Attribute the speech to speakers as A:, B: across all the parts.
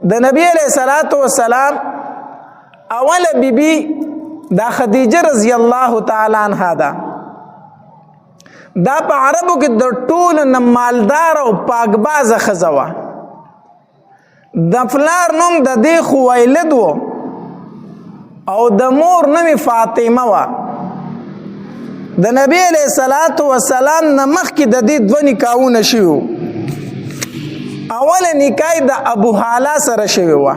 A: د نبی علیہ الصلات والسلام اوله بیبي دا خدیجه رضی الله تعالی عنها ده. دا په عربو کې د ټولو نه مالدار او پاکبازه ښځه وه. د پلار نوم د دې خویلد و او د مور نوم فاطمه وه. د نبی علیہ الصلات والسلام نه مخکې د دې دوه نکاحونه شوي وو. اوله نکاح د ابو هاله سره شوې وه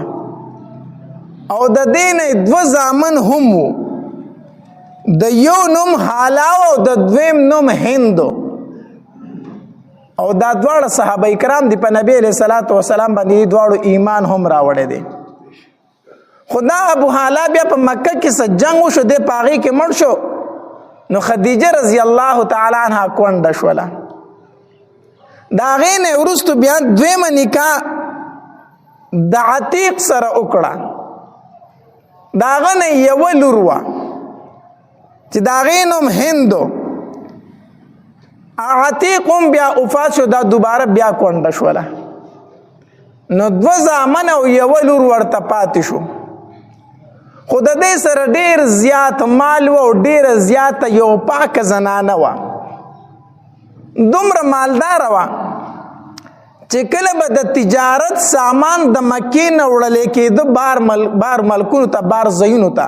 A: او د دې نه دوه زامن هم وو. د یو نوم هاله او د دویم نوم هند. او دا دواړه صحابه کرام دی په نبی علیہ الصلات والسلام باندې دواړو ایمان هم راوړی دی. خدا ابو هاله بیا په مکه کې څه جنگ وشو، د پاغي کې مړ شو. نو خدیجه رضی الله تعالی عنها کونډه شوله. دا هغې نه وروسته بیا دویمه نکاح د عتیق سره وکړه. د هغه نه یوه لور وه چې د هغې نوم هند و. عتیق هم بیا وفات شو، دا دوباره بیا کونډه شوله. نو دوه زامن او یوه لور ورته پاتې شو. خو د دې سره ډیر زیات مال و او ډیره زیاته یو پاکه زنانه وه. دومره مالداره وه چې کله به د تجارت سامان د مکې نه وړلی کېده بار ملکونو ته، بار ځایونو ته،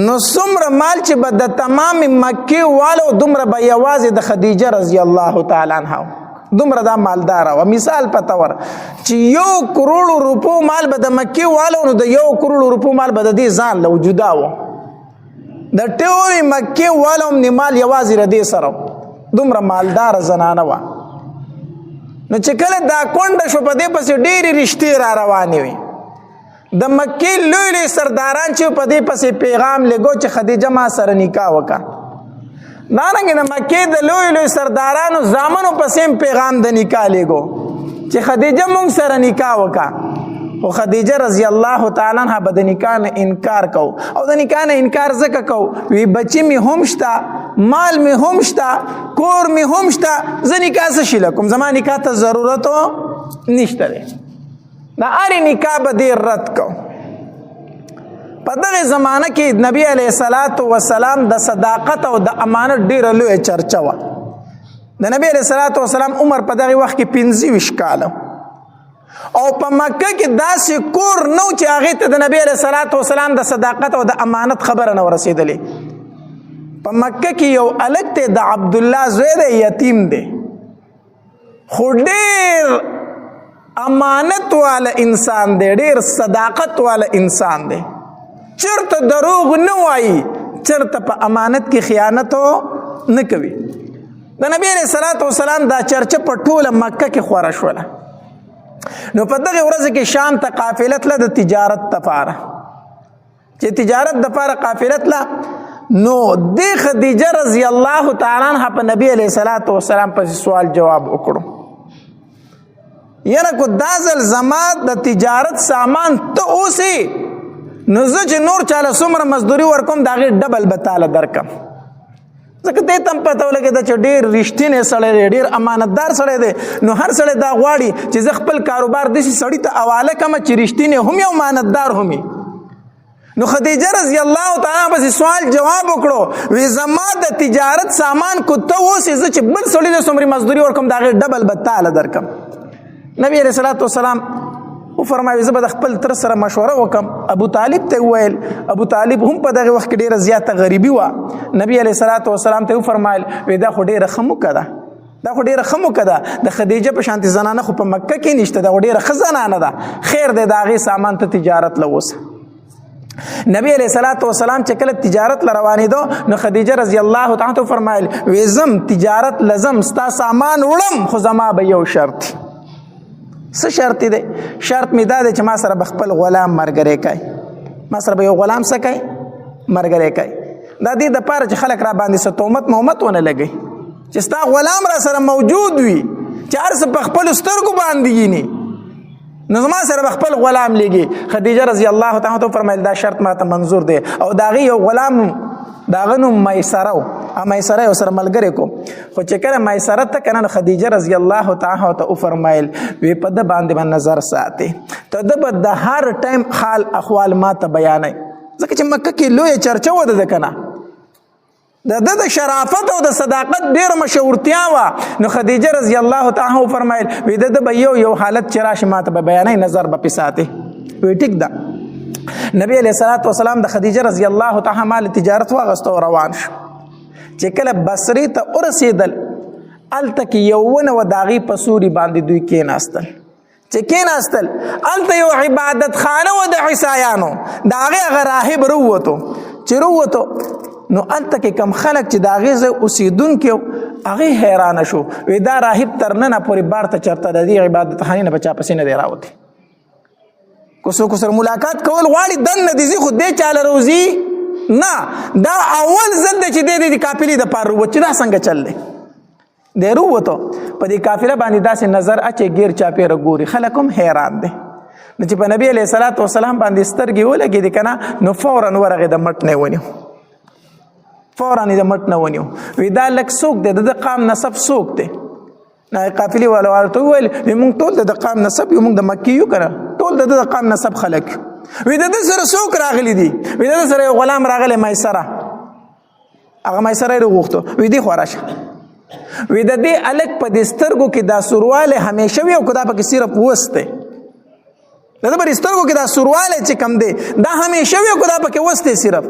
A: نو څومره مال چې به د تمام مکې والو دومره به یوازې د خدیجه رضی الله تعالی عنها دومره دا مالداره وه. مثال په طور چې 1 کروڑ روپو مال به د مکې والو، نو د 1 کروڑ روپو مال به د دې ځان له جدا و. د ټولې مکې والو هم مال یوازې د دې سره، دومره مالداره زنانه وه. نو چې کله دا کونډه شو، په دې پسې ډېرې رشتې را روانې وې. د مکې لوی لوی سرداران چې په دې پسې پیغام لګو چې خدیجه ما سره نکاح وکړه. دارنګه د مکې د لوی لوی سردارانو زامنو پسې هم پیغام د نکاح لګو چې خدیجه مونږ سره نکاح وکړه. خو خدیجه رضی الله تعالی عنها به د نکاح نه انکار کو. او د نکاح نه انکار ځکه کو، وی بچی می هم شته، مال می هم شته، کور می هم شته، زه نکاح څه شي لکم، زما نکاح ته ضرورت نشته دی. د هرې نکاح به دې رد کو. په دغه زمانه کې نبی علیه الصلاۃ والسلام د صداقت او د امانت ډیره لویه چرچه وه. د نبی علیه الصلاۃ والسلام عمر په دغه وخت کې 25 کاله او په مکه کې داسې کور نو چې هغه ته د نبی علیه الصلاۃ والسلام د صداقت او د امانت خبره نه ورسېدلې. په مکه کې یو الک ته د عبد الله زوی دی، یتیم دی، خو ډیر امانت والا انسان دی، ډیر صداقت والا انسان دی، چرته دروغ نه وایي، چرته په امانت کې خیانت نه کوي. د نبی علیہ الصلوۃ والسلام دا چرچه په ټوله مکه کې خوره شوله. نو په دغه ورځ کې شام ته قافله تله د تجارت لپاره. چې تجارت د لپاره قافله تله، نو د خدیجه رضی الله تعالی عنها په نبی علیہ الصلوۃ والسلام په سوال جواب وکړو، یره کو دا ځل زما د تجارت سامان ته اوسې، نو زه چې نور چاله څومره مزدوري ورکوم د هغې ډبل به تاله درکم. ځکه دې تم پته ولګېده چې ډېر رښتینی سړی دی، ډېر امانتدار سړی دی. نو هر سړی دا غواړي چې زه خپل کاروبار داسې سړي ته حواله کړم چې رښتینی هم وي او امانتدار هم وي. نو خدیجه رضی الله تعالی پسې سوال جواب وکړو، وی زما د تجارت سامان کو ته اوسې، زه چې بل سړي له څومره مزدوري ورکوم د هغې ډبل به تاله درکم. نبی علیہ الصلوۃ والسلام او فرمایي زه به د خپل تر سره مشوره وکم. ابو طالب ته وویل، ابو طالب هم په دغه وخت کې ډیره زیاته غریبي وه. نبی علیہ الصلوۃ والسلام ته وفرمایل، وی دا خو ډیره ښه موقع ده، دا خو ډیره ښه موقع ده، د خدیجه په شانتي زنانه خو په مکه کې نشته، دا خو ډیره ښه زنانه ده، خیر دی، د هغې سامان ته تجارت له اوسه. نبی علیہ الصلوۃ والسلام چې کله تجارت لروانې دو، نو خدیجه رضی الله تعالی عنها فرمایل، وزم تجارت لزم، ستا سامان وړم، خو زما به یو شرط. څه شرط دی؟ شرط می دا دی چې ما سره به خپل غلام مرګرې کوي، ما سره به یو غلام څه کوي، مرګرې کوي. دا دې د پاره چې خلک را باندې څه تهمت مهمت ونه لګي، چې ستا غلام را سره موجود وي چې هر څه په خپل سترګو باندې ییني، نو زما سره به خپل غلام لېږي. خدیجه رضی الله تعالی عنها فرمایل، دا شرط ماته منظور دی. او د هغې یو غلام، د هغه نوم میسره و. میسره یې سره ملګری کو. خو چې کله میسره ته کنه، خدیجه رضی الله تعالی ته وفرمایل وی په د باندې باندې نظر ساتي، ته د به د هر ټایم حال احوال ما ته بیانې، ځکه چې مکه کې لوی چرچه و ده کنه، د د شرافت او د صداقت ډیر مشهورتیا وا. نو خدیجه رضی الله تعالی فرمایل وی د به یو یو حالت چې راشي ماته به بیانې، نظر به پساته. وی ټیک ده. نبی علیہ الصلوۃ والسلام د خدیجه رضی الله تعالی مال تجارت واغستو روان شو. چې کله بصری ته ورسېدل، الته کې یو ونه و، داغي په سوري باندې دوی کېناستل. چې کېناستل، الته یو عبادت خانه و د عیسایانو، د هغې هغه راهب رووتو. چې رووتو نو الته کې کم خلک چې د هغې ځای اوسېدونکي هغې حیرانه شو، وی دا راهب تر ننه پورې بار ته چېرته د دې عبادت خانې نه به چا پسې نه دی راوتی. که څوک سره ملاقات کول غواړي دننه دي ځي، خو دې چاله روزي نه. دا اول ځل دی چې دی د قافلې دپاره رووت، چې دا څنګه چل دی. دی رووتو، په دې قافله باندې داسې نظر اچي، ګیر چاپېره ګوري، خلک هم حیران دي. نو چې په نبی علیه الصلاة والسلام باندې سترګې ولګېدې که نه، نو فورا ورغی د مټ نه ونیو، فورا یې د مټ نه ونیو. وی دا لک څوک دی؟ د ده قام نسب څوک دی؟ نه قافلې والا ورته وویل وی مونږ ټول د قام نسب یو، مونږ د مکې یو که نه، ټول د ده قام نسب خلک یو. وی د ده سره څوک راغلي دي؟ وی د ده سره یو غلام راغلی میسره. هغه میسره یې وغوښتو، وی دی خو راشه. وی د دې الک په دې سترګو کې دا سوروالی همیشه وي او که دا پکې صرف اوس دی؟ د ده په سترګو کې دا سوروالی چې کم دی دا همیشه وي او که دا پکې اوس دی صرف؟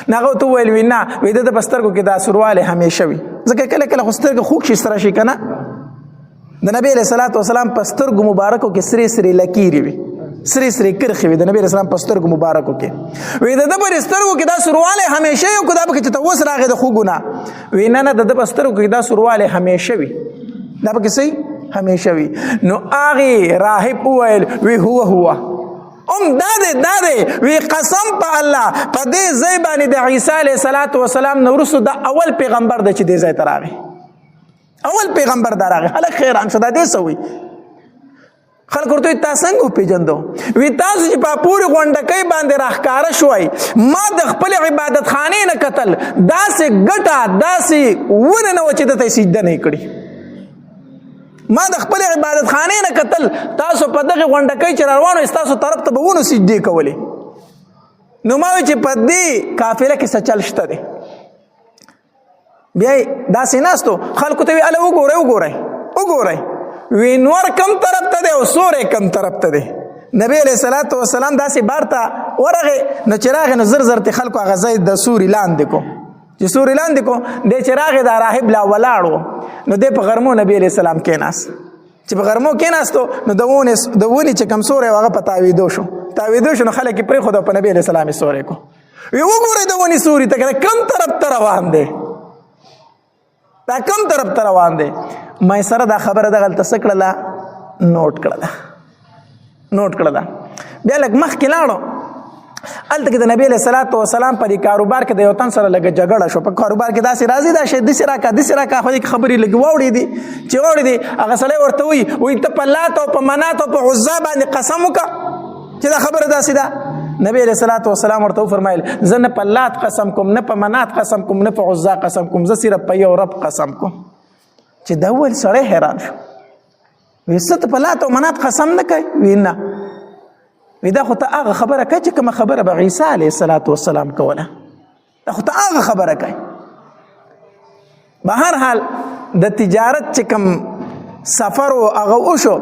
A: نو هغه ورته وویل وی نه، وی د ده په سترګو کې دا سوروالی همیشه وي، ځکه کله کله خو سترګې خوږ شي، سره شي که نه. د نبی علیه الصلاة والسلام په سترګو مبارکو کې سرې سرې لکیرې وي، سرې سرې کرښې وي د نبی علیه السلام په سترګو مبارکو کې. وی د ده په سترګو کې دا سروالی همیشه یو که دا پکې چې ته اوس راغې د خوږو نه؟ وی نه نه، د ده په سترګو کې دا سروالی همیشه وي، دا پکې صحیح همیشه وي. نو هغې راهب وویل وی هو هو هم دا دی دا دی، وی قسم په الله په دې ځای باندې د عیسی علیه الصلاة والسلام نه وروسته دا اول پیغمبر دی چې دې ځای ته راغی، اول پیغمبر دا راغی. هلک حیران شو، دا دې څه وایي؟ خلک ورته تا څنګه وپېژندو؟ وی تاسو چې په پورې غونډکۍ باندې راښکاره شوی، ما د خپل عبادت خانې نه کتل، داسې ګټه داسې ونه نه وه چې ده ته یې سجده نه کړي. ما د خپل عبادت خانې نه کتل، تاسو په دغه غونډکۍ چې روانو تاسو طرف ته به ونو سجدې کولې. نو ما وی چې په دې قافله کې څه چل شته دی. بیا داسې ناستو، خلکو ته وی اله وګورئ وګورئ وګورئ، وی نور کم طرف ته دی او سوری کم طرف ته دی. نبی علیہ الصلوۃ والسلام داسې بار ته ورغی، نو چې راغی نو زر زر ته خلکو هغه ځای د سوري لاندې کو. چې سوري لاندې کو، دی چې راغی دا راهب لا ولاړ و. نو دی په غرمو نبی علیہ السلام کېناست. چې په غرمو کېناستو نو د ونې چې کم سوری هغه په تاوېدو شو، تاوېدو شو. نو خلک یې پرېښود، په نبی علیہ السلام یې سوری کو. وی وګورئ د ونې سوري ته کم طرف ته روان دی، دا کم طرف ته روان دی. ما سره دا خبره دغلته څه کړله؟ نوټ کړله، نوټ کړله. بیا لږ مخکې لاړو، هلته کې د نبی علیه الصلاة والسلام په دې کاروبار کې د یو تن سره لږه جګړه شو. په کاروبار کې داسې راځي، دا شی داسې راکړه داسې راکړه، خو دې خبرې لږې واوړې دي. چې واوړې دي هغه سړی ورته وایي، وایي ته په لات او په منات او په عزا باندې قسم وکړه چې دا خبره داسې ده. نبی علیه الصلاة والسلام ورته وفرمایل زه نه په لات قسم کوم، نه په منات قسم کوم، نه په عزا قسم کوم، زه صرف په یو رب قسم کوم. چې دا وویل سړی حیران شو، وی څه ته په لات او منات قسم نه کوي؟ وی نه. وی دا خو ته هغه خبره کوي چې کومه خبره به عیسی علیه الصلاة والسلام کوله، دا خو ته هغه خبره کوي. به هر حال د تجارت چې کوم سفر و هغه وشو.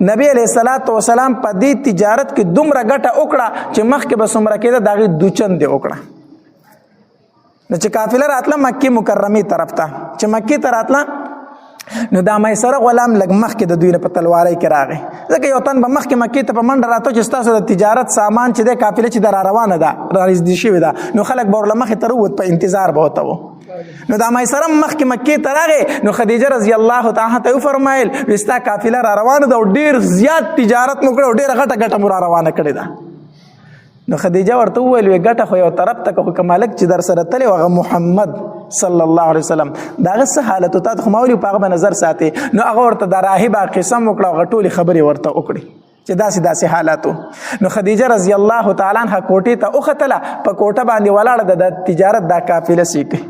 A: نبی علیه الصلاة والسلام په دې تجارت کې دومره ګټه وکړه چې مخکې به څومره کېده د هغې دوچند یې وکړه. نو چې قافله راتله مکې مکرمې طرف ته، چې مکې ته راتله نو دا میسره غلام لږ مخکې د دوی نه په تلوارۍ کې راغی، ځکه یو تن به مخکې مکې ته په منډه راتو چې ستاسو د تجارت سامان چې دی قافله چې د را روانه ده رانږدې شوې ده، نو خلک به ورله مخې ته رووت، په انتظار به ورته وو. نو دا میسره مخکې مکې ته راغی، نو خدیجه رضی الله تعالی ته وفرمایل وی ستا قافله را روانه ده او ډېر زیات تجارت مو کړی او ډېره غټه ګټه مو را روانه کړې ده. نو خدیجه ورته وویل وی ګټه خو یو طرف ته، خو کوم هلک چې در سره تللی هغه محمد صلی الله علیه وسلم د هغه څه حالت و، تا ته خو ما ولي په هغه به نظر ساتې. نو هغه ورته د راهب قسم وکړه، هغه ټولې خبرې ورته وکړې چې داسې داسې حالات وو. نو خدیجه رضی الله تعالی عنها کوټې ته وختله، په کوټه باندې ولاړه ده، د تجارت دا قافله سیکي.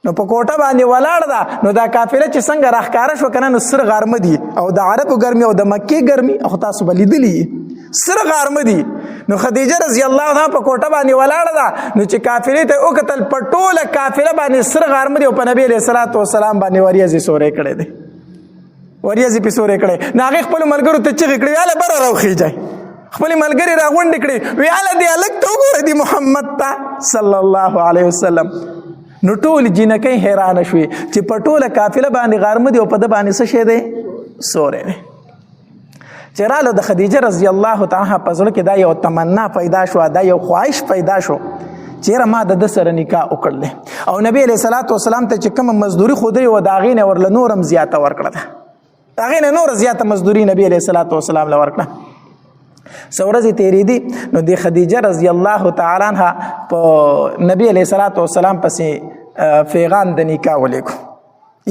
A: نو په کوټه باندې ولاړ ده، نو دا قافله چې څنګه راښکاره شو کنه، نو سره غرمه دي او د عربو ګرمي او د مکې ګرمي خو تاسو به لیدلي، سره غرمه دي. نو خدیجه رضی الله عنها په کوټه باندې ولاړه ده، نو چې قافلې ته وکتل، په ټوله قافله باندې سره غرمه دي او په نبی علیہ الصلوۃ والسلام باندې وریځې سورې کړې دي، وریځې په سورې کړې. نو هغه خپل ملګرو ته چغې کړې، یاله بره راوخیږئ. خپل ملګری راغونډ کړي، ویاله دی الک ته وګوره دی محمد ته صلی الله علیه وسلم. نو ټول جنکۍ حیران شوې چې په ټوله قافله باندې غرمه دی او په ده باندې څه شی دی؟ سوری دی. چې راله د خدیجه رضی الله تعالی په زړه کې دا یو تمنا پیدا شو، دا یو خواهش پیدا شو چیرې ما د ده سره نکاح وکړلې، او نبی علیہ الصلوۃ والسلام ته چې کومه مزدوري ښودلې وه، د هغې نه ورله نور هم زیاته ورکړه ده، د هغې نه نور زیاته مزدوري نبی علیہ الصلوۃ والسلام له ورکړه. څو ورځې تېرېدې، نو د خدیجه رضی الله تعالی عنها په نبی علیہ الصلوۃ والسلام پسې پیغام د نکاح ولیکو،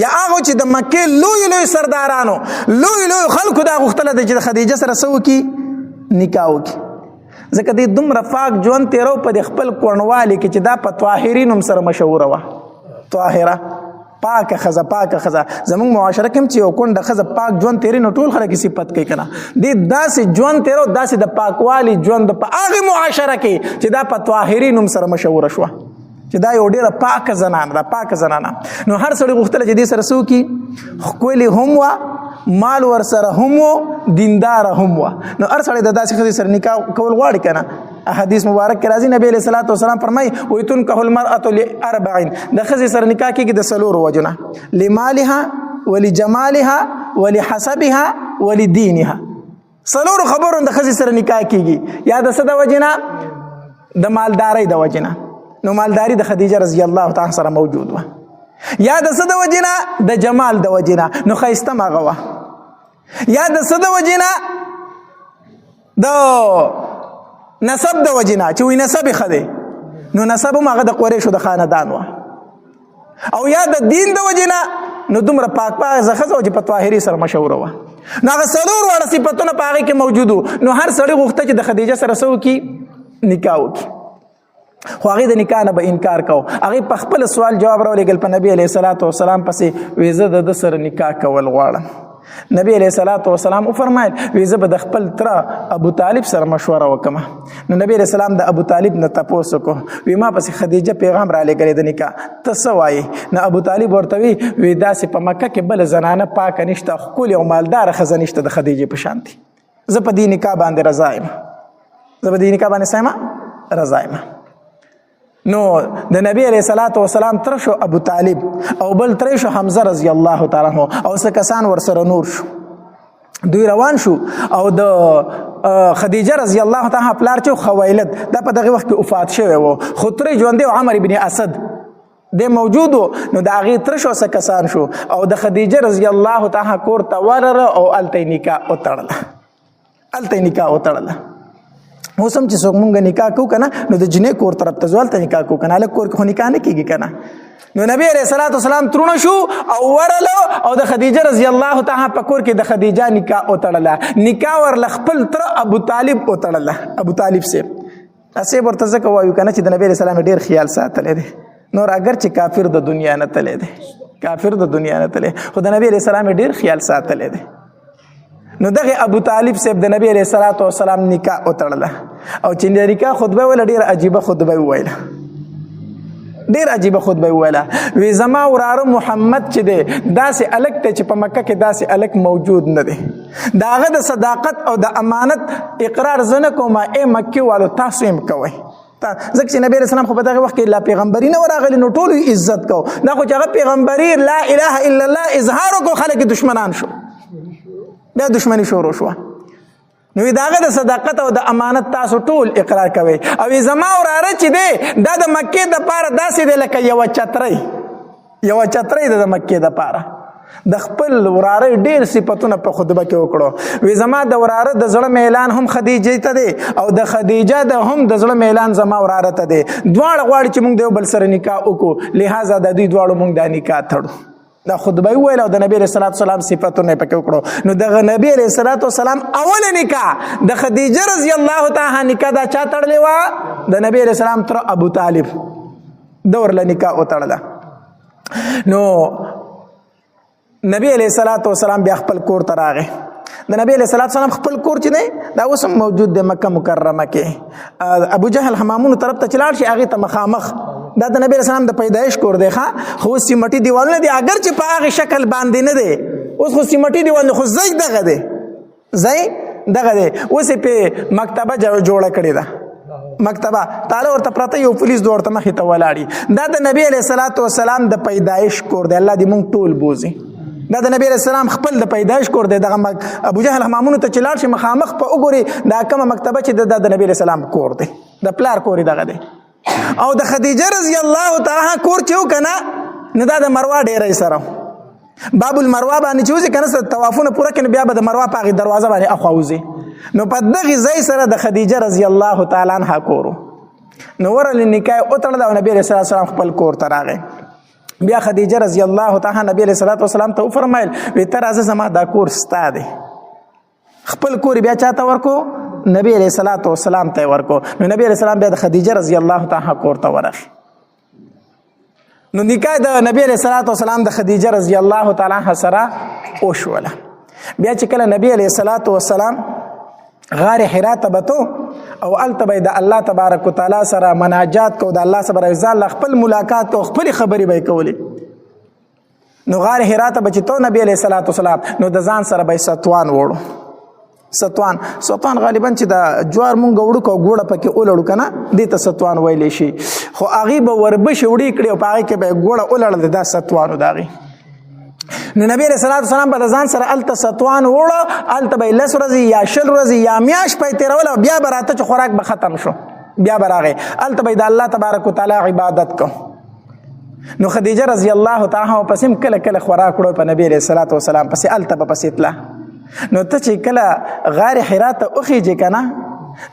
A: یا هغه چې د مکې لوی لوی سردارانو، لوی لوی خلکو دا غوښتله چې د خدیجه سره څه وکړي؟ نکاح وکړي، ځکه دې دومره پاک ژوند تېرو په د خپل کونډوالي کې چې دا په طاهري نوم سره مشهوره وه. طاهره، پاکه ښځه، پاکه ښځه. زمونږ معاشره کې هم چې یو کونډه ښځه پاک ژوند تېري، نو ټول خلک یې صفت کوي که نه. دې داسې ژوند تېرو، داسې د پاکوالي ژوند په هغې معاشره کې چې دا په طاهري نوم سره مشهوره شوه، چې دا یو ډېره پاکه زنانه ده، پاکه زنانه. نو هر سړي غوښتله چې دې سره څه وکړي؟ ښکلې هم وه، مال ورسره هم و، دینداره هم وه. نو هر سړی د داسې ښځې سره نکاح کول غواړي که نه. حدیث مبارک کې راځي، نبی علیہ الصلوۃ والسلام فرمایي، وای تنکح المرأة لاربع، د ښځې سره نکاح کېږي د څلورو وجونه، لمالها ولجمالها ولحسبها ولدینها. څلورو خبرو د ښځې سره نکاح کېږي، یا د څه د وجې نه؟ د مالدارۍ د وجې نه. نو مالداري د خدیجه رضی الله تعالی سره موجود وه. یا د څه د وجې نه؟ د جمال د وجې نه، نو ښایسته هم هغه وه. یا د څه د وجې نه؟ د نسب د وجې نه، چې وایي نسب یې ښه دی، نو نسب هم هغه د قریشو د خاندان وه. او یا د دین د وجې نه، نو دومره پاک پاک ښځه وه چې په طاهري سره مشهوره وه. نو هغه څلور واړه صفتونه په هغې کې موجود وو. نو هر سړي غوښته چې د خدیجه سره څه وکړي؟ نکاح وکړي. خو هغې د نکاح نه به انکار کو. هغې په خپل سوال جواب راولېږل په نبی علیه الصلاة والسلام پسې، وی زه د ده سره نکاح کول غواړم. نبی علیه الصلاة والسلام وفرمایل، وی زه به د خپل تره ابو طالب سره مشوره وکم. نو نبی علیه السلام د ابو طالب نه تپوس وکړو، وی ما پسې خدیجه پیغام را لېږلی د نکاح، ته څه وایې؟ نو ابو طالب ورته وی، وی داسې په مکه کې بله زنانه پاکه نشته، ښکلې او مالداره ښځه نشته د خدیجې په شان دی. زه په دې نکاح باندې رضا یم، زه په دې نکاح باندې څه یم؟ رضا یم. نو د نبی علیہ الصلوۃ والسلام تر شو ابو طالب، او بل تر شو حمزه رضی الله تعالی عنہ، او څه کسان ورسره نور شو. دوی روان شو او د خدیجه رضی الله تعالی پلار چې خویلد دا په دغه وخت کې وفات شوی وو، خو تر ژوندې عمر ابن اسد د موجودو. نو د هغې تر شو څه کسان شو او د خدیجه رضی الله تعالی کور ته ورغله او هلته یې نکاح وتړله، هلته یې نکاح وتړله. اوس هم چې څوک مونږ نکاح کوو که نه، نو د جنۍ کور طرف ته ځو، هلته نکاح کوو که نه، هلک کور کې خو نکاح نه کېږي که نه. نو نبی علیہ الصلوۃ والسلام ترونه شو او ورلو او د خدیجه رضی الله تعالی په کور کې د خدیجه نکاح وتړله. نکاح ورله خپل تر ابو طالب وتړله. ابو طالب صاحب هسې ورته ځکه وایو که نه چې د نبی علیہ السلام ډېر خیال ساتلی دی. نور اګر چې کافر د دنیا نه تللی دی، کافر د دنیا نه تللی، خو د نبی علیہ السلام ډېر خیال ساتلی دی. نو دغه ابو طالب صاحب د نبی علیہ الصلوۃ والسلام نکاح وتړله، او چې د نکاح خطبه ویله، ډېره عجیبه خطبه وویله، ډېر عجیبه خطبه وویله. وی زما وراره محمد چې دی داسې هلک دی چې په مکه کې داسې هلک موجود نه دی. د هغه د صداقت او د امانت اقرار زه نه کوم، ای مکې والو تاسو یې هم کوئ. ځکه چې نبی رسول خو په دغه وخت کې لا پیغمبري نه وراغلی، نو ټولو عزت کو. دا خو چې هغه پیغمبري لا اله الا الله اظهار وکړو، خلک دشمنان شو، بیا دشمني شروع شوه. نو داغه د صداقت او د امانت تاسو ټول اقرار کوئ. او زما وراره چې دی دا د مکې د پاره داسې دی لکه یوه چترۍ، یوه چترۍ ده د مکې د پاره. د خپل وراره ډیر صفاتونه په خطبه کې وکړو. وی زما د وراره د زړه میلان هم خدیجه ته دی، او د خدیجه د هم د زړه میلان زما وراره ته دی. دواړه غواړي چې موږ د یو بل سره نکاح وکړو، لہذا د دوی دواړو موږ دا نکاح تړو. دا خطبه ویل او د نبی علیہ الصلوۃ والسلام صفاتونه پکې وکړو. نو دغه نبی علیہ الصلوۃ والسلام اول نکاح د خدیجه رضی الله تعالی نکاح دا چا تړلې و؟ د نبی علیہ السلام تر ابو طالب دور له نکاح وتړله. نو نبی علیہ الصلوۃ والسلام بیا خپل کور ته راغی. د نبی علیہ الصلوۃ والسلام خپل کور چې دی دا اوس هم موجود دی مکه مکرمه کې، ابو جهل حمامونو طرف ته چلاړ شي هغه ته مخامخ، دا د نبی علیہ السلام د پیدایش کور دی. ښا خو سیمټي دیوالونه دی، اگر چې په هغه شکل باندې نه دی، اوس خو سیمټي دیوالونه، خو ځای دغه دی، ځای دغه دی. اوس په مکتبه جوړه کړې ده، مکتبه تعالی ورته پراته یو پولیس دوه ورته مخې ته ولاړی. دا د نبی علیہ الصلوۃ والسلام د پیدایش کور دی، الله دې مونږ ټول بوزي. دا د نبی علیہ السلام خپل د پیدایش کور دی. دغه ابو جهل حمامونو ته چې لاړ شي مخامخ په وګوري دا کومه مکتبه چې د نبی علیہ السلام کور دی، د پلار کور دغه دی. او د خدیجه رضی الله تعالی عنها کور چې وکنه نو دا د مروه ډیرې سره باب المروه باندې چې وځي کنه، طوافونه پوره کړي بیا به د مروه په هغې دروازه باندې اخوا وځي. نو په دغه ځای سره د خدیجه رضی الله تعالی عنها کورو. نو ورله نکاح وتړله او نبی علیہ السلام خپل کور ته راغی. بیا خدیجه رضی الله تعالی نبی علیہ الصلوۃ والسلام ته وفرمایل وی ته راځه زما دا کور ستا دی. خپل کور بیا چاته ورکو؟ نبی علیہ الصلوۃ والسلام ته ورکو. نو نبی علیہ السلام بیا د خدیجه رضی الله تعالی کور ته ورغی. نو نکاح د نبی علیہ الصلوۃ والسلام د خدیجه رضی الله تعالی عنها سره وشوله. بیا چې کله نبی علیہ الصلوۃ والسلام غار حرا ته بتو او الته به د الله تبارک وتعالى سره مناجات کو، د الله سره ځان خپل ملاقات کو، خپل خبرې به کولې. نو غار حرا ته به چې تو نبی علیہ الصلوۃ والسلام نو د ځان سره به ستوان وړو. ستوان ستوان غالبا چې د جوار مونږ وړو کو ګوړه پکې اولړو کنه، دې ته ستوان ویل شي. خو هغه به وربش وړي کړي او پاره کې به ګوړه اولړل، دا ستوانو داغي. نو نبی علیہ الصلوۃ والسلام په ځان سره الته ستوان وړو، الته به لس ورځې یا شل ورځې یا میاش په تیرول، بیا به راته چې خوراک به ختم شو بیا به راغی، الته به د الله تبارک وتعالى عبادت کو. نو خدیجه رضی الله تعالی عنها پسیم کله کله خوراک وړو په نبی علیہ الصلوۃ والسلام پسې، الته به پسې تله. نو ته چې کله غار حرا ته وخیږې کنه،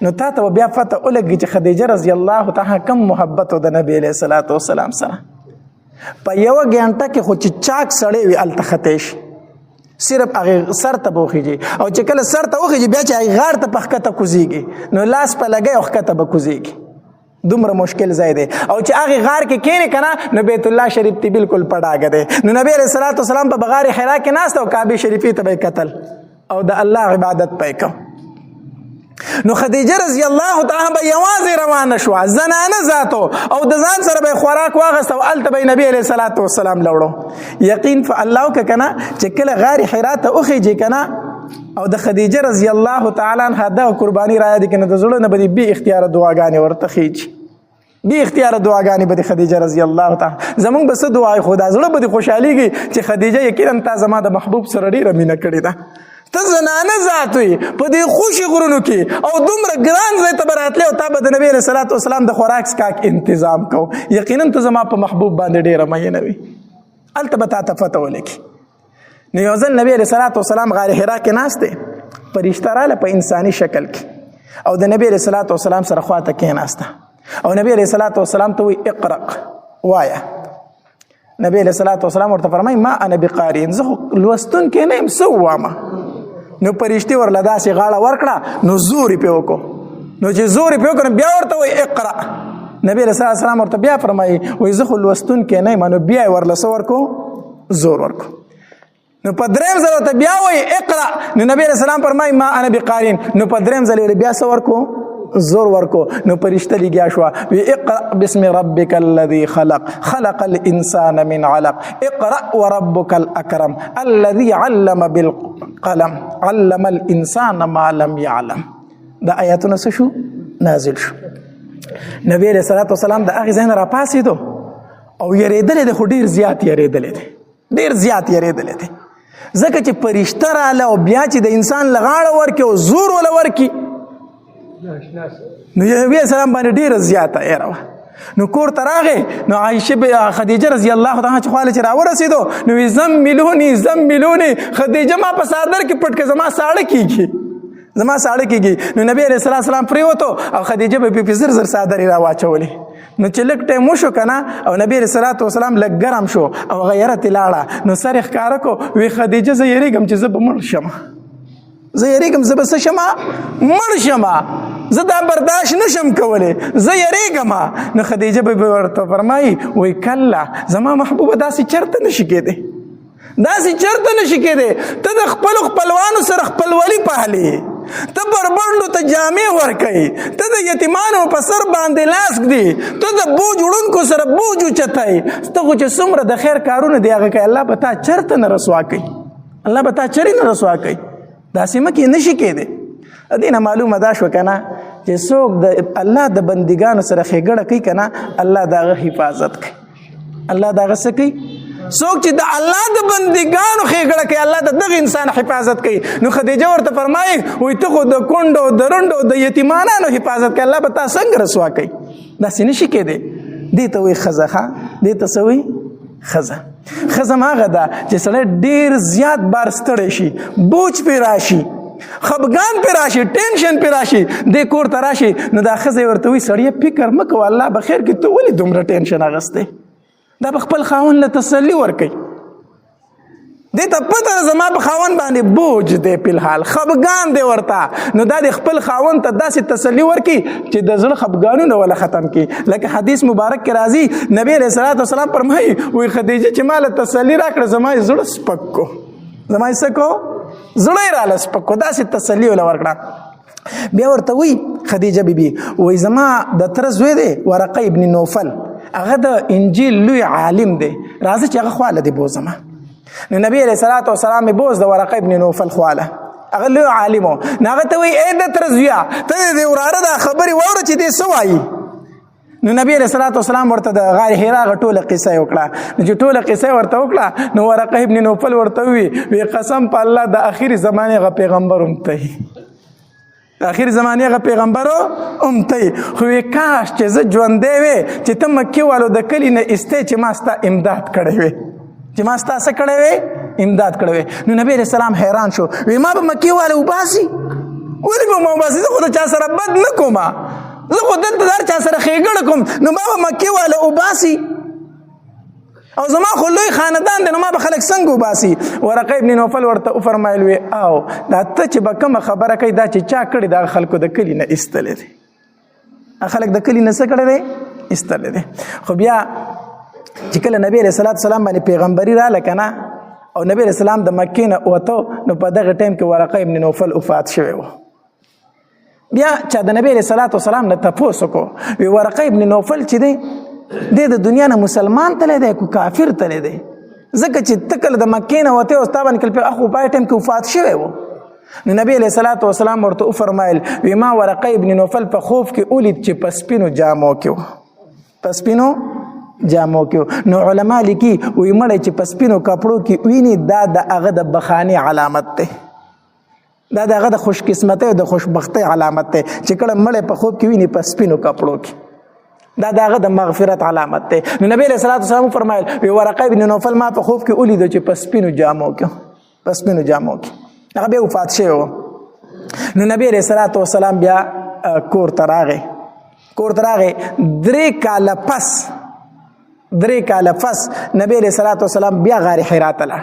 A: نو تا ته بیا پته ولګي چې خدیجه رضی الله تعالی کم محبت د نبی علیہ الصلوۃ والسلام سره. په یو غنټه کې خو چې چاک سړی وي الته ختې شي، صرف هغه سر ته بوخیږي، او چې کله سر ته وخیږي بیا چې هغه غار ته په ښکته کوزیږي نو لاس په لګي او ښکته به کوزیږي، دومره مشکل ځای دی. او چې هغه غار کې کینې کنه نو بیت الله شریف ته بالکل پډاګه دی. نو نبی علیہ الصلوۃ والسلام په بغار حرا کې ناست او کعبه شریفې ته به قتل او د الله عبادت پې کو. نو خدیجه رضی الله تعالی به یوازې روانه شو، زنانه ذاتو، او د ځان سره به خوراک واغست او الته به نبی علیہ الصلوۃ والسلام لوړو. یقین فالله کنه چې کله غار حرا ته اوخیږي کنه او د خدیجه رضی الله تعالی عنها د قرباني را یاد کنه، د زړه نه به بی اختیار دعاګانې ورته خیږي، بی اختیار دعاګانې به خدیجه رضی الله تعالی زمونږ به څه دعا، خدا زړه به خوشحاليږي چې خدیجه یقینا تا زما د محبوب سره ډیره مینه کړې ده، ته زنانه ذات وي په دې خوشي غرونو کې او دومره ګران ځای ته به راتلې او تا به د نبی علیه الصلاة والسلام د خوراک څښاک انتظام کو، یقینا ته زما په محبوب باندې ډیره مینه وي. هلته به تا ته پته ولګي. نو یو ځل نبی علیه الصلاة والسلام غار حرا کې ناست دی، فرشته راله په انساني شکل کې او د نبی علیه الصلاة والسلام سره خواته کېناسته او نبی علیه الصلاة والسلام ته وایي اقرأ، وایه. نبی علیه الصلاة والسلام ورته فرمایي ما انا بقارئ، زه خو لوستونکی نه یم، څه ووامه؟ نو فرشتې ورله داسې غاړه ورکړه، نو زور یې پرې وکړو. نو چې زور یې پرې وکړو بیا ورته وایي اقرأ. نبی علیه الصلاة والسلام ورته بیا فرمایي وایي زه خو لوستونکی نه یم، نو بیا یې ورله څه ورکړو؟ زور ورکړو. نو په دریم ځل ورته بیا وایي اقرأ. نو نبی علیه السلام فرمایي ما انا بقارئ. نو په دریم ځل یې بیا څه ورکړو؟ زور ورکو. نو پرشته لګیا شو وی اقرأ بسم ربک الذی خلق، خلق الانسان من علق، اقرأ وربک الاکرم الذی علم بالقلم، علم الانسان ما لم يعلم. دا آیاتونه څه شو؟ نازل شو. نبی علیہ الصلوۃ والسلام د هغه ځای نه راپاڅېدو او یریدلې دی، خو ډیر زیات یریدلې دی، ډیر زیات یریدلې دی، ځکه چې پرشته راله او بیا چې د انسان له غاړه ورکي او زور وله ورکي، نو نبی السلام باندې ډیره زیاته یره وه. نو کور ته راغی، نو عایشه به خدیجه رضی الله تعالی چې خواله چې راورسېدو نو وی زملوني زملوني، خدیجه ما په څادر کې پټ که، زما ساړه کېږي، زما ساړه کېږي. نو نبی علیه الصلاة والسلام پرېوتو او خدیجه به پې زر زر څادر یې راواچولې. نو چې لږ ټایم وشو که نه او نبی علیه الصلاة والسلام لږ ګرم شو او غیره ترې لاړه، نو سر یې ښکاره کړو، وی خدیجه زه یېرېږم چې زه به مړ شم، زه یېرېږم زه به څه شم، مړ شم. زه دا برداشت نشم کولی، زه یریږم. نو خدیجه به ورته فرمایي وایي کله زما محبوبه داسې چېرته نشي کېدی، داسې چېرته نشي کېدی. ته د خپلو خپلوانو سره خپلولي پالې، ته بربنډو ته جامې ورکوي، ته د یتیمانو په سر باندې لاس ږدي، ته د بوج وړونکو سره بوج اوچتوي، ته خو چې څومره د خیر کارونه دی هغه کوي، الله به تا چېرته نه رسوا کوي، الله به تا چېرې نه رسوا کوي. داسې مه کې نشي کېدی. دې نه معلومه دا شوه که نه چې څوک د الله د بندګانو سره ښېګڼه کوي که نه، الله د هغه حفاظت کوي، الله د هغه څه کوي. څوک چې د الله د بندګانو ښېګڼه کوي، الله د دغه انسان حفاظت کوي. نو خدیجه ورته فرمایي وایي ته خو د کونډو، د رنډو، د یتیمانانو حفاظت کوي، الله به تا څنګه رسوا کوي؟ داسې نشي کېدی. دې ته وایي ښځه، ښه دې ته څه وایي؟ ښځه. ښځه هم هغه ده چې سړی ډېر زیات بار ستړی شي، بوج پرې راشي، خفګان پرې راشي، ټینشن پرې راشي، دې کور ته راشي، نو دا ښځه ورته وایي سړیه فکر مه کوه، الله به خیر کړي، ته ولې دومره ټینشن اخیستی؟ دا به خپل خاوند له تسلي ورکوي. دې ته پته ده زما په خاوند باندې بوج دی، فلحال خفګان دی ورته، نو دا د خپل خاوند ته داسې تسلي ورکړي چې د زړه خفګانونه وله ختم کړي. لکه حدیث مبارک کې راځي، نبی علیه الصلاة والسلام فرمایي وایي خدیجه چې ما له تسلي راکړه، زما یې زړه سپک کو، زما یې څه کو؟ زړه یې راله سپک کو، داسې تسلي وله ورکړه. بیا ورته وایي خدیجه بیبي وایي زما د تره زوی دی ورقه ابن نوفل، هغه د انجیل لوی عالم دی، راځه چې هغه خواله دې بوځمه. نو نبی علیه الصلاة والسلام یې بوز د ورقه ابن نوفل خواله، هغه لوی عالم و. نو هغه ته وایي ای د تره زویه، ته د دې وراره دا خبرې واوره چې دی څه وایي. نو نبی علیه الصلاة والسلام ورته د غار حرا هغه ټوله قصه یې وکړه. نو چې ټوله قصه یې ورته وکړه، نو ورقه ابن نوفل ورته وویل وی قسم په الله د اخري زمانې هغه پیغمبر هم ته یې، د اخري زمانې هغه پیغمبر هم ته یې، خو وی کاش چې زه ژوندی وی چې ته مکې والو د کلي نه ایستی چې ما ستا امداد کړی وی، چې ما ستا څه کړی وی؟ امداد کړی وی. نو نبی علیه السلام حیران شو، وی ما به مکې والو وباسي؟ ولې به ما وباسي؟ زه خو د چا سره بد نه کوم، زه خو دلته د هر چا سره ښېګڼه کوم، نو ما به مکې واله وباسي؟ او زما خو لوی خاندان دی، نو ما به خلک څنګه وباسي؟ ورقه ابن نوفل ورته وفرمایل وی او دا ته چې به کومه خبره کوي، دا چې چا کړې دا خلکو د کلي نه ایستلی دی، خلک د کلي نه څه کړی دی؟ ایستلی دی. خو بیا چې کله نبی علیه الصلاة والسلام باندې پیغمبري راله که نه، او نبی علیه السلام د مکې نه ووتو، نو په دغه ټایم کې ورقه ابن نوفل وفات شوی و. بیا چا د نبی علیه الصلاة والسلام نه تپوس وکړو، وی ورقه ابن نوفل چې دی، دی د دنیا نه مسلمان تللی دی کو کافر تللی دی؟ ځکه چې ته کله د مکې نه وتې او ستا باندې کله اخو په ټایم کې وفات شوی و. نو نبی علیه الصلاة والسلام ورته وفرمایل وی ما ورقه ابن نوفل په خوب کې ولید چې په سپینو جامو کې و، په سپینو جامو کې و. نو علما لیکي وی مړی چې په سپینو کپړو کې ویني، دا د هغه د بخانې علامت دی، دا د هغه د خوشقسمتۍ او د خوشبختۍ علامت دی چې کله مړی په خوب کې ویني په سپینو کپړو کې، دا د هغه د مغفرت علامت دی. نو نبی علیه الصلاة والسلام وفرمایل وی ورقه ابن نوفل ما په خوب کې ولید چې په سپینو جامو کې، په سپینو جامو کې هغه بیا وفات شوی و. نو نبی علیه الصلاة والسلام بیا کور ته راغی، کور ته راغی درې کاله پس، درې کاله پس نبی علیه الصلاة والسلام بیا غار حرا ته لاړ،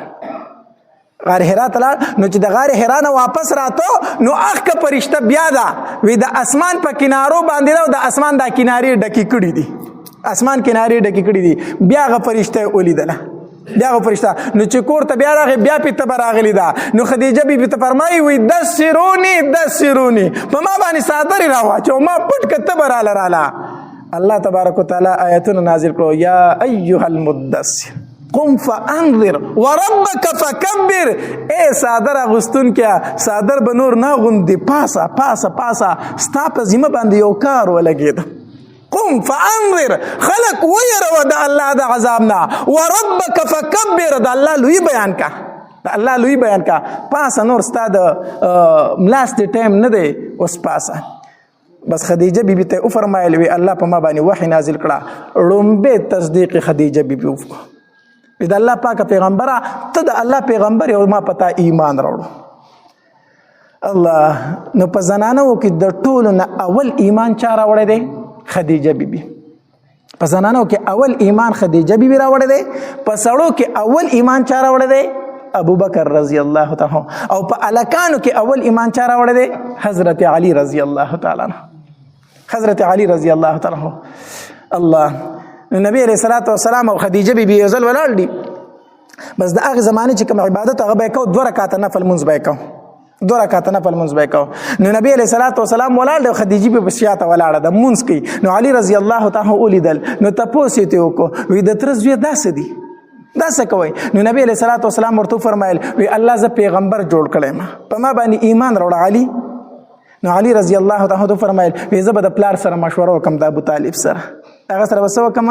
A: غار حرا ته لاړ. نو چې د غار حرا نه واپس راتو، نو اخ پرشته بیا ده وی د اسمان په کنارو باندې ده او د اسمان دا کنارې ډکې کړې دي، اسمان کنارې ډکې کړې دي. بیا هغه فرشته یې ولیدله، بیا هغه فرشته. نو چې کور ته بیا راغی، بیا پې تبه راغلې ده. نو خدیجه بي بي ته فرمایي وی دسروني دسروني، په ما باندې څادر یې راواچو، ما پټ که تبه راله راله. الله تبارک وتعالی آیتونه نازل کړو، یا ایها المدثر قم فانذر وربک فکبر. اے صادر اغستون کیا، صادر به نور نه غوندې، پاسه پاسه پاسه، ستا په ذمه باندې یو کار ولګېد. قم فانذر، خلق ویروه د الله د عذاب نه، وربک فکبر، د الله لوی بیان کا، د الله لوی بیان کا. پاسه نور ستا د ملاستې ټایم نه دی اوس، پاسه. بس خدیجه بی بی ته وفرمایل وی الله په ما باندې وحی نازل کړه، ړومبی تصدیق خدیجه بی بی وکړه، وی د الله پاک پیغمبره، ته د الله پیغمبر یې او ما په تا ایمان راوړو. الله. نو په زنانو کې د ټولو نه اول ایمان چا راوړی دی؟ خدیجه بی بی. په زنانو کې اول ایمان خدیجه بی بی راوړی دی. په سړو کې اول ایمان چا راوړی دی؟ ابو بکر رضی الله تعالی. او په الکانو کې اول ایمان چا راوړی دی؟ حضرت علی رضی الله تعالی عنہ. حضرت علی رضی الله تعالی عنہ. الله، نبی علیہ الصلوۃ والسلام او خدیجه بی بی یو ځل ولاړ دي. بس د هغه زمانه چې کوم عبادت هغه به کو، دوه رکعات نفل مونږ به کو، دوه رکعات نفل مونږ به کو. نو نبی علیہ الصلوۃ والسلام ولاړ دی، خدیجه به بسیاته ولاړه ده، مونږ کوي. نو علی رضی الله تعالی ولیدل، نو تپوس یې ته وکړو، وی د تر زوی داسې دی، دا څه کوي؟ نو نبی علیہ الصلوۃ والسلام ورته فرمایل، وی الله ز پیغمبر جوړ کړی، ما په ما باندې ایمان راوړ علی. نو علی رضی الله تعالی عنہ فرمایل، وی زه به د پلار سره مشوره وکم، د ابو طالب سره، هغه سره وسو وکم،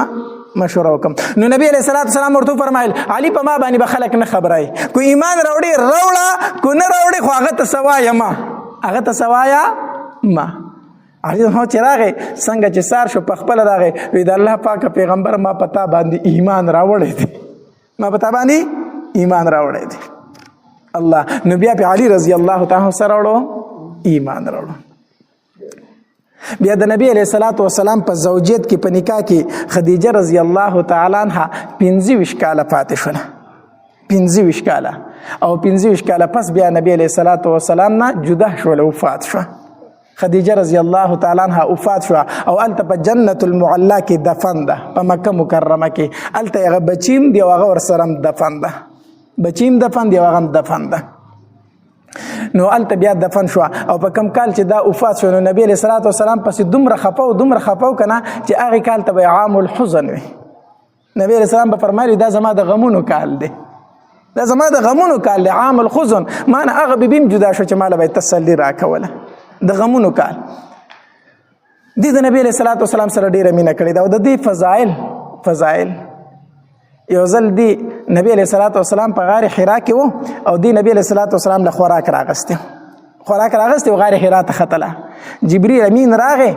A: مشوره وکم. نو نبی علیہ الصلوۃ والسلام ورته فرمایل، علی په ما باندې به خلک نه خبرای، کو ایمان راوړي راوړه، کو نه راوړي خو هغه ته سوایا ما، هغه ته سوایا ما. علی هو چې راغی، څنګه چې سار شو، په خپل راغی، وی د الله پاک پیغمبر، ما پتا باندې ایمان راوړی دی، ما پتا باندې ایمان راوړی دی. الله، نو بیا په علی رضی الله تعالی سره راوړو، ایمان راوړو. بیا د نبی علیہ الصلوۃ والسلام په زوجیت کې، په نکاح کې خدیجه رضی الله تعالی عنها 25 کاله پاتې شوله، 25 کاله. او 25 کاله پس بیا نبی علیہ الصلوۃ والسلام نه جدا شول، وفات شو. خدیجه رضی الله تعالی عنها وفات شو او الته په جنت المعلا کې دفن ده، په مکه مکرمه کې. الته هغه بچیم دی او هغه ورسره دفن ده، بچیم دفن دی او هغه دفن ده. نو الته بیا دفن شو. او په کم کال چې دا وفات شو، نو نبی علیہ الصلوۃ والسلام پسې دومره خپه او دومره خپه کنه چې هغه کال ته به عام الحزن وي. نبی علیہ السلام به فرمایلی، دا زما د غمونو کال دی، دا زما د غمونو کال دی، عام الحزن. معنی هغه بیبیم جدا شو چې مال به تسلی راکوله، د غمونو کال دی. د نبی علیہ الصلوۃ والسلام سره ډیره مینه کړې ده او د دې فضائل یو ځل دی نبی علیہ الصلوۃ والسلام په غار حرا کې وو او دی نبی علیہ الصلوۃ والسلام له خوراک راغسته، خوراک راغسته او غار حرا ته ختله. جبرئیل امین راغی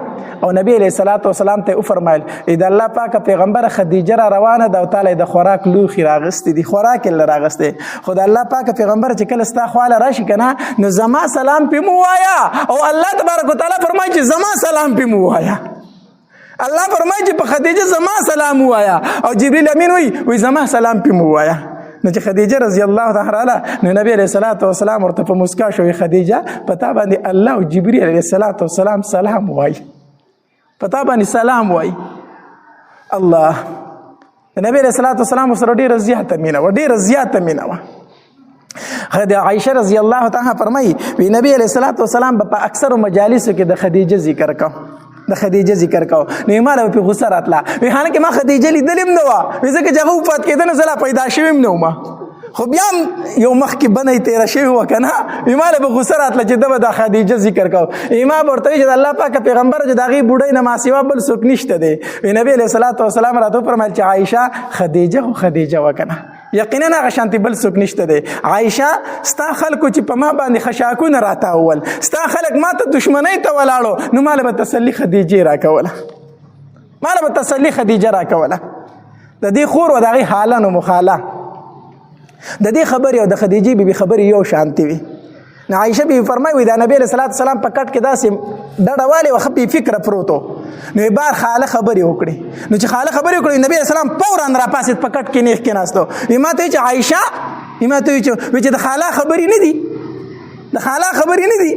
A: او نبی علیہ الصلوۃ والسلام ته وفرمایل، اې د الله پاک پیغمبر، خدیجه را روانه ده او تعالی د خوراک لوخي راغسته دي، خوراک یې راغسته. خو د الله پاک پیغمبر چې کله ستا خواله راشي کنه، نو زما سلام پې مو وایا. او الله تبارک وتعالى فرمایي چې زما سلام پې مو وایا. الله فرمایي چې په خدیجه زما سلام وایا، او جبرئیل امین وی وی زما سلام پې مو وایا. نو چې خدیجه رضی الله تعالی عنها، نو نبی علیہ الصلوۃ والسلام ورته په مسکا شو، خدیجه، پتا باندې الله او جبرئیل علیہ الصلوۃ والسلام سلام وای، پتا باندې سلام وای. الله، نبی علیہ الصلوۃ والسلام سره ډیره زیاته مینه و، ډیره زیاته مینه و. خدای عائشه رضی الله تعالی فرمایي، وی نبی علیہ الصلوۃ والسلام په اکثر مجالسو کې د خدیجه ذکر کو، د خدیجه ذکر کو. نو مال په غصه راتله، وی حالانکه ما خدیجه لیدلم نه و، وی ځکه چې هغه وفات کېده نو زه لا پیدا شوم نه وم، خو بیا یو مخ کې بنې تیر شوی و کنه. وی مال په غصه راتله چې دغه د خدیجه ذکر کو. امام ورته چې الله پاک پیغمبر، چې دغه بوډۍ نه ما سیوا بل څوک نشته دی. وی نبی علیہ الصلوۃ والسلام راته فرمایل چې عائشه، خدیجه خو خدیجه وکنه، یقینا هغه شانتی بل څوک نشته دی. عائشه، ستا خلکو چې په ما باندې خشاکونه راته اول، ستا خلک ما ته دشمنۍ ته ولاړو، نو مال به تسلی خدیجه راکوله، مال به تسلی خدیجه راکوله. د دې خور او د هغې حاله نو مخاله، د دې خبرې او د خدیجې بیبي خبرې یو شانتی وي. نو عائشه بی فرمایي، وی دا نبی علیہ الصلوۃ والسلام په کټ کې داسې ډډه والے وخت په فکر پروتو، نو بار خاله خبرې وکړي. نو چې خاله خبرې وکړي، نبی علیہ السلام فورا را پاسید، په کټ کې نیخ کې ناستو. ما ته چې عائشه، ما ته چې د خاله خبرې نه دي، د خاله خبرې نه دي.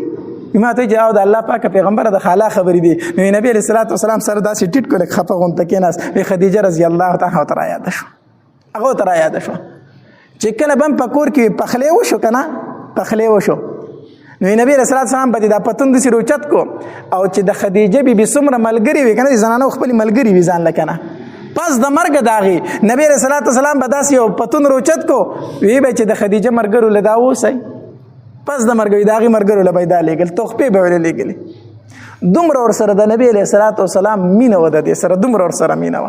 A: ما ته چې او د الله پاک پیغمبر، د خاله خبرې دي. نو نبی علیہ الصلوۃ والسلام سره داسې ټیټ کول، خفه غونته کې ناس. خدیجه رضی الله تعالی عنها یاد شو، هغه تر یاد شو چې کله بم په کور کې پخلی وشو کنه، پخلی وشو، نو نبی رسول الله سلام به دا پتون د سروچت کو او چې د خدیجه بی بی څومره ملګری وی کنه، زنانو خپل ملګری وی ځان لکنه، پس د مرګ داغي نبی رسول الله سلام به داسې یو پتون روچت کو، وی به چې د خدیجه مرګرو لدا وسای. پس د مرګ داغي مرګرو لبیدا لګل، تخپې به ولې لګل. دومره ور سره د نبی علیہ الصلوۃ والسلام مینه و، د دې سره دومره ور سره مینه و.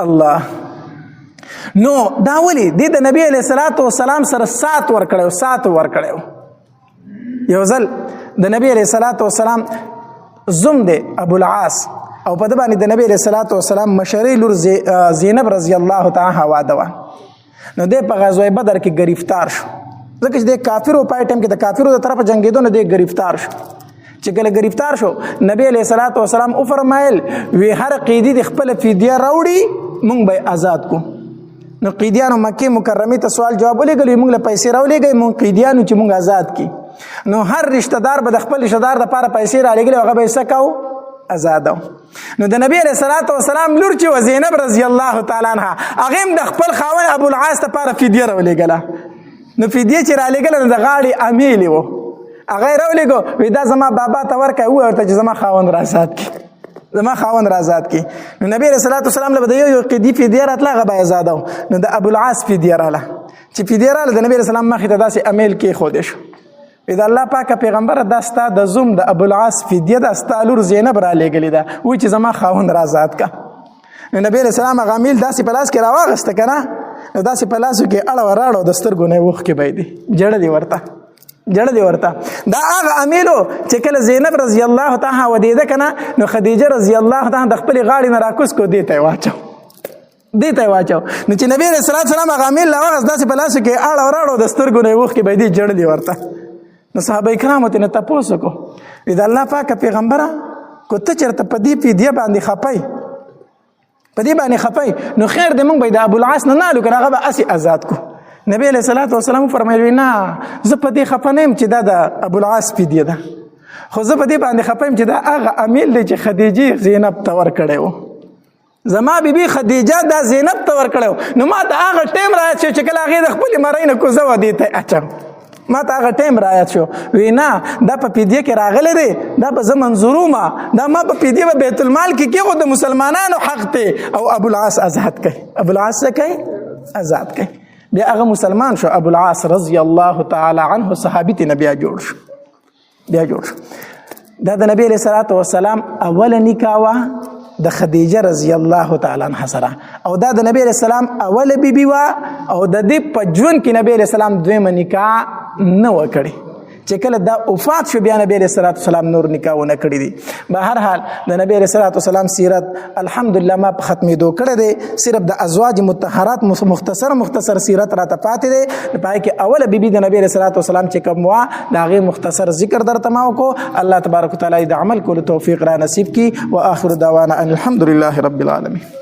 A: الله، نو دا ولی د د نبی علیہ الصلوۃ والسلام سره سات ور کړو، سات ور کړو. یو ځل د نبی علیہ الصلوۃ والسلام زوم دی ابو العاص، او په د باندې د نبی علیہ الصلوۃ والسلام مشری لور زینب رضی الله تعالی واده و. نو د په غزوه بدر کې گرفتار شو، ځکه چې د کافرو په ټیم کې د کافرو د طرفه جنگیدو نه د گرفتار شو. چې کله گرفتار شو، نبی علیہ الصلوۃ والسلام او فرمایل، وی هر قیدی د خپل فدیه راوړي، مونږ به آزاد کو. نو قیدیانو مکه مکرمه ته سوال جواب ولېږل، مونږ له پیسې راولېږئ، مونږ قیدیانو چې مونږ آزاد کی. نو هر رشتہ دار به د خپل رشتہ دار لپاره پیسې را لېږلې، هغه به یې څه کاو؟ آزادو. نو د نبی علیہ الصلوۃ والسلام لور چې زینب رضی الله تعالی عنها، هغه هم د خپل خاوند ابو العاص لپاره فدیه راولېږله. نو فدیه چې راولېږله، نو د غاړې امیل وو، هغه راولېږو، وی دا زما بابا ته ورکه، ورته چې زما خاوند را آزاد کړي، زما خاوند را آزاد کړي. نو نبی علیہ الصلوۃ والسلام له یو یو قیدی فدیه راتله، هغه به آزادو. نو د ابو العاص فدیه راله، چې فدیه راله، د نبی علیہ السلام مخې ته داسې امیل کې خو شو. دا الله پاک پیغمبر، دا ستا د زوم د ابو العاص فدیه ده، ستا لور زینب را لېږلې ده، وای چې زما خاوند را آزاد کا. نو نبی علیہ السلام هغه امیل داسې په لاس کې راواغسته که نه، نو داسې په لاسو کې اړه وراړو، د سترګو نه اوښکې بهېدې، ژړلې ورته، ژړلې ورته. دا هغه امیلو چې کله زینب رضی الله تعالی ودېده که نه، نو خدیجه رضی الله تعالی د خپلې غاړې نه راکوز کو، دې ته یې واچو، دې ته واچو. نو چې نبی علیہ الصلوۃ والسلام هغه امیل راوغست، داسې په لاسو کې اړه وراړو، د سترګو نه اوښکې بهېدې، ژړلې ورته. نو صحابه کرامو ته تپوس وکړو، وی د الله پاک پیغمبره، کو ته چېرته په دې فدیه باندې خپای، په دې باندې خپای، نو خیر دې، مونږ به د ابو العاص نه نالو کنه، هغه به اسی آزاد کو. نبی علیہ الصلوۃ والسلام فرمایلی، نه، زه په دې خپه نه یم چې دا د ابو العاص فدیه ده، خو زه په دې باندې خپه یم چې دا هغه امیل دی چې خدیجې زینب ته ورکړی و. زما بیبي خدیجه دا زینب ته ورکړی، نو ما ته هغه ټیم راياد شو چې کله هغې د خپلې مرۍ نه کوزه وه دې ته اچم، ما ته هغه ټیم راياد شو. وینا دا په فدیه کې راغلی دی، دا به زه منظوروم، دا ما په فدیه به بیت المال کې کېښود، د مسلمانانو حق دی، او ابو العاص آزاد کړي. ابو العاص څه کوي؟ آزاد کړي. بیا هغه مسلمان شو، ابو العاص رضی الله تعالی عنه، صحابي ته بیا جوړ شو، بیا جوړ شو. دا د نبی علیہ الصلوۃ والسلام اوله نکاح وه د خدیجه رضی الله تعالی عنها سره، او دا د نبی علیہ السلام اوله بیبي وه، او د دې په ژوند کې نبی علیہ السلام دویمه نکاح نه وکړي. چې کله دا وفات شو، بیا نبی علیہ الصلوۃ والسلام نور نکاح ونه کړی دي. به هر حال، د نبی علیہ الصلوۃ والسلام سیرت الحمدلله ما په ختمېدو کړی دی. صرف د ازواج مطهرات مختصر مختصر سیرت راته پاتې دی. پای کې اوله بیبي د نبی علیہ الصلوۃ والسلام چې کوم وا، د هغې مختصر ذکر درته ما وکړو. الله تبارک وتعالى د عمل کولو توفیق را نصیب کړي. واخر دعوانا ان الحمد لله رب العالمین.